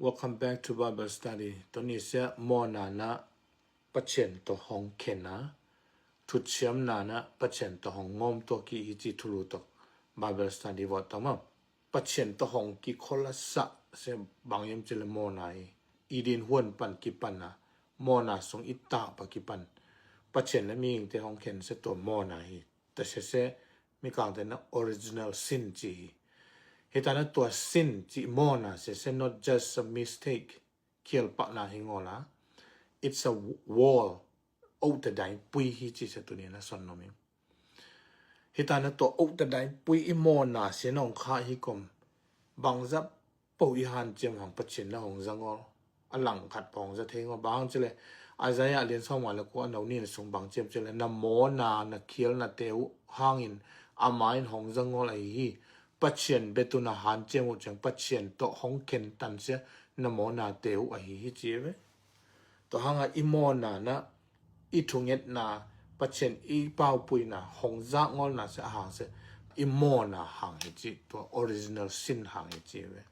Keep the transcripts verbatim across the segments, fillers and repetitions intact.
Welcome back to Bible Study. Tuni sia mawna na Pathian tawh hong khen a, thuchiamna na Pathian tawh hong ngawm tuak hi ci thulu tawh Bible Study vawt tama. Pathian tawh hong kikholh a sah sia bang hiam cih leh mawna hi. Eden huan pan kipan a, mawna sung i tah pa kipan Pathian le mihingte hong khen sia tua mawna hi. Ta sia sia mikangte na original sin ci hi. Hita na tua sin ci mawna sia sia not just a mistake, khial pahna hi ngawl a. It's a wall. Ota dai pui hi ci sia tuni na son nom ing. Hita na tua ota dai pui i mawna sia nong kha hi kom. Bangzah po i hanciam hang Pathian na hong za ngawl. A lang khat pawng za thei ngawl. Bang cih leh Isaiah lian sawm nga le kua a neu nih na sung bang ciam cih leh na mawna na khialnate uh hangin ama in hong za ngawl ahi hi. Pathian bia tu na hanciam uh ciang Pathian tawh hong khen tan sia na mawna te uh ahi hi ci ve. Tua hanga i mawna na i thungetna Pathian i paupuina hong zak ngawlna sia a hang sia i mawna hang hi ci tua original sin hang hi ci ve.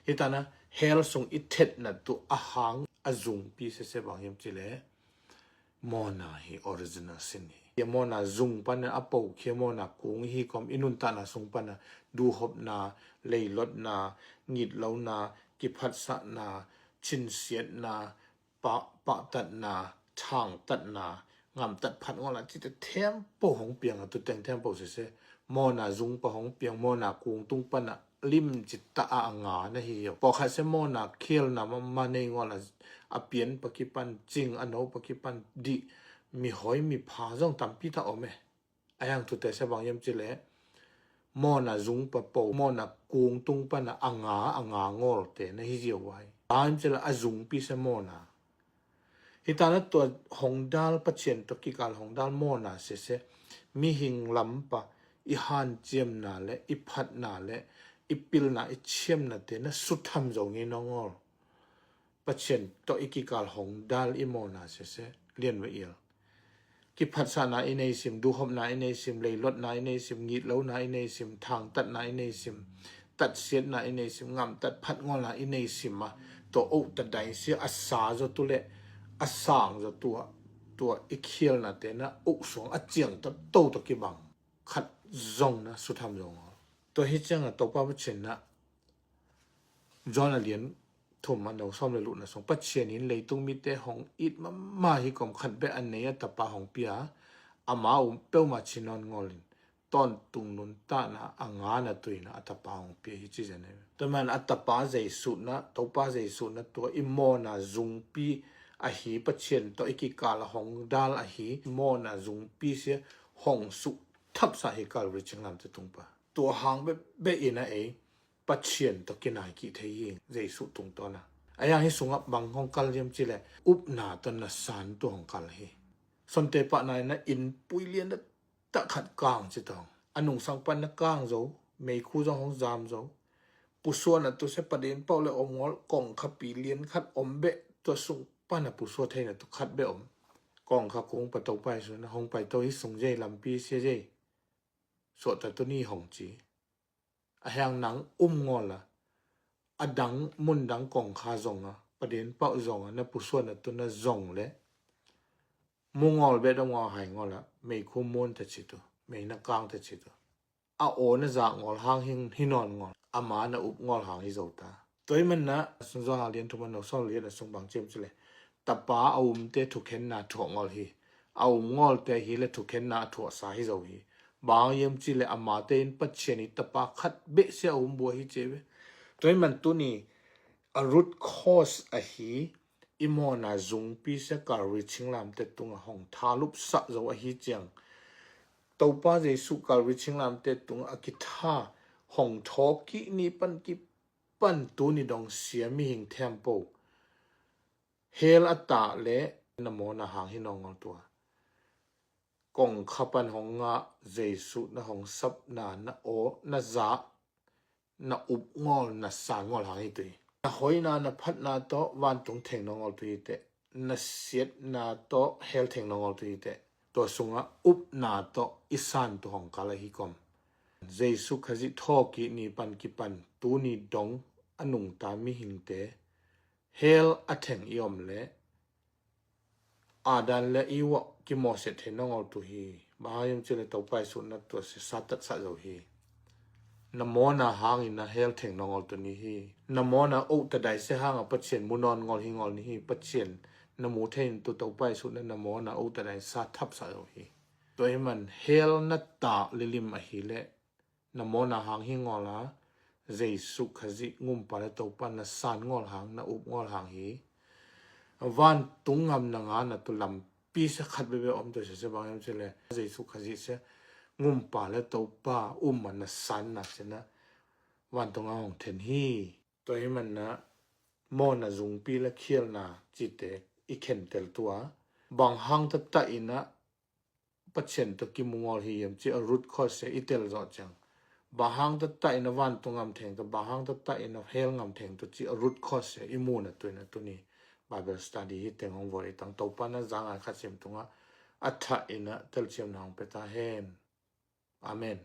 Hita na hell sung i thetna tu a hang a zungpi sia sia bang hiam cih leh mawna hi original sin hi. Mawna zung pan a po khia mawna kung hi kom i nuntakna sung pan a duhopna, leilotna, ngitlona, kiphatsahna, chinsiatna, pah, pahtatna, thangtatna, ngamtat phat ngawl a cite thempo hong piang a tu teng thempo sia sia. Mawna zung pa hong piang, mawna kung tung pan a lim cita a a nga na hi hi. Pawlkhat sia mawna khialna mama nei ngawl a, a pian pa kipan cing, a no pa kipan dih, mihoi mipha zong tampi ta om e. A hang tute sia bang hiam cih leh mawna zung pa po, mawna kung tung pan a a nga, a nga ngawlte na hi ziau vai. Bang hiam cih leh a zungpi sia mawna. Hita na tua hong dal Pathian tawh kikal hong dal mawna sia sia mihing lam pa i hanciamna le i phatna le i pilna i chiamnate na sutham zo ngei nawn ngawl. Pathian tawh i kikal hong dal i mawna sia sia lian ve il. Kiphatsahna i nei sim, duhopna i nei sim, leilotna i nei sim, ngitlona i nei sim, thangtatna i nei sim, tatsiatna i nei sim, ngamtat phat ngawlna i nei sim a, tua ota dai sia a sa zaw tu le a sang zaw tua, tua i khialnate na uk suang a ciang ta to ta kibang khat zong na sutham zong a. Tua hi ciang a Topa Pathian na John a lian thum a neu sawm le luhna sung Pathian in leitung mite hong it mama hi kom khat beh a nei a tapa hong pia, ama um peuhmah cinawn ngawlin tawntung nuntakna a ngana tuina a tapa hong pia hi ci zen. Tua man a tapa Jesu na, Topa Jesu na tua i mawna zungpi ahi Pathian tawh i kikal a hong dal ahi mawna zungpi sia hong suh thapsa hi Calvary chinglamte tung pa. Tua hang beh beh in a ei Pathian tawh kinai kih thei hi Jesu tungtawna. A yang hi sungah bang hong kal hiam cih leh upna tawh na san tu hong kal hi. Sonte pahna in na inn pui lian na takhat kang ci tawng. A nungsang pan na kang zo, meikhu zong hong zam zo. Pusuan a tu sia paden pauh le om ngawl kongkha pi lian khat om beh tua sung pan a pusuan theina tu khat beh om. Kongkha kung pa Topa Jesu na hong pai to hi sung zei lampi sia zei. Suahta tu ni hong ci. A hiang nang um ngawl a, a dang mun dang kongkha zong a, paden pauh zong a, na pusuan a tu na zong le mu ngawl beh dong ngawl hai ngawl a, meikhu mun ta ci tu, mei na kang ta ci tu. A aw na zak ngawl hang hi nawn ngawl, ama na up ngawl hang hi zo ta. Tua hi man na Sung Johan lian thum a neu sawm le lian a sung bang ciam cih leh tapa a umte thukhenna thuah ngawl hi. A um ngawlte hi le thukhenna a thuahsa hi zo hi. Bang hiam cih leh amate in Pathian i tapa khat beh sia a um bua hi ci ve. Tua hi man tuni a root cause ahi i mawna zungpi sia Calvary chinglamte tungah hong thalupsah zo ahi ciang Topa Jesu Calvary chinglamte tungah a kitha hong thawkih ni pan kipan tuni dong sia mihing thempo hell a tah le na mawna hang hi nawn ngawl tua. Kongkha pan hong ngah Jesu na hong sapna na aw na zak na up ngawl na san ngawl hang hi tu hi. Na hoina na phatna tawh vantung theng nawn ngawl tu hi teh. Na siatna tawh hell theng nawn ngawl tu hi teh. Tua sungah upna tawh i san tu hong kal ahi kom. Jesu Khazih thawkih ni pan kipan tuni dong a nungta mihingte Hell a theng i om leh Adam le Eve kimawhsiat thei nongol tu hi. Bang hang hiam cih leh Topa Jesu na tua sia sa tatsak zo hi. Na mawhna hangin na hell theng nongol tu ni hi. Na mawhna ohtadai sia hanga Pasian mu nawn ngol hi ngol ni hi. Pasian na mu thei in tu Topa Jesu na na mawhna ohtadai sa thapsak zo hi. Tua hi man hell na tak lilim ahih leh na mawhna hang hi ngol a, Jesu Khazih ngumpa le Topa na san ngol hang, na up ngol hang hi. Vantung ngam na ngahna tu lampi sia khat bekbek om tua sia sia bang hiam cih leh Jesu Khazih sia ngumpa le Topa um a na sanna sia na vantung a hong then hi. Tua hi man na mawhna zungpi le khialna cihte i khentel tu a, bang hang taktak in a Pasian tawh kimu ngol hi hiam cih a root cause sia i tel zawh ciang, bang hang taktak in a vantung ngam theng tawh, bang hang taktak in a hell ngam theng tawh cih a root cause sia i muhna tu in a tuni Bible study hi teng hong vawi i tang. Topa na zang a khat sim tungah a thah in a telciamna hong pia ta hen. Amen.